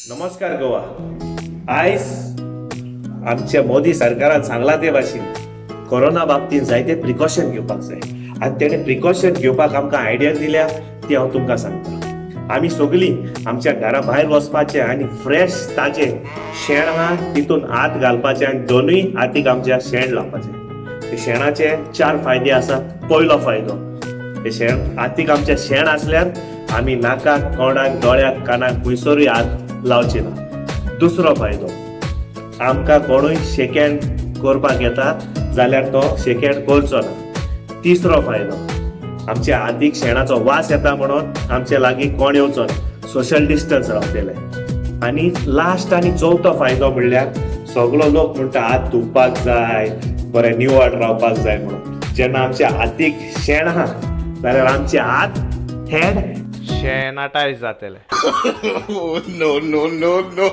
नमस्कार गोवा. आयज आमच्या मोदी सरकारान सांगला ते भाशेन कोरोना बाबतींत जायते प्रिकॉशन घेवपाक जाय आनी तेणे प्रिकॉशन घेवपाक आमकां आयडिया दिल्या ती हांव तुमकां सांगता. आमी सगळीं आमच्या घरा भायर वचपाचें आनी फ्रेश ताजें शेण आहा तितून हात घालपाचें आनी दोनूय हातीक आमच्या शेण लावपाचें. ते शेणाचे चार फायदे आसात. पयलो फायदो, ते शेण हातीक आमच्या शेण आसल्यार आमी नाकाक, तोंडाक, दोळ्याक, कानाक खंयसरूय हात लावचे ना. दुसरो फायदो, आमकां कोणूय शेक हँड करपाक येता जाल्यार तो शेक हँड करचो ना. तिसरो फायदो, आमच्या हातीक शेणाचो वास येता म्हणून आमच्या लागीं कोण येवचो ना, सोशल डिस्टन्स रावतले. आनी लास्ट आनी चवथो फायदो म्हणल्यार सगलो लोक म्हणटा हात धुवपाक जाय, बरें निवळ रावपाक जाय म्हणून. जेन्ना आमच्या हातीक शेण आहा जाल्यार आमचे हात हेड शेनाटायज जातले. No, no, no, no.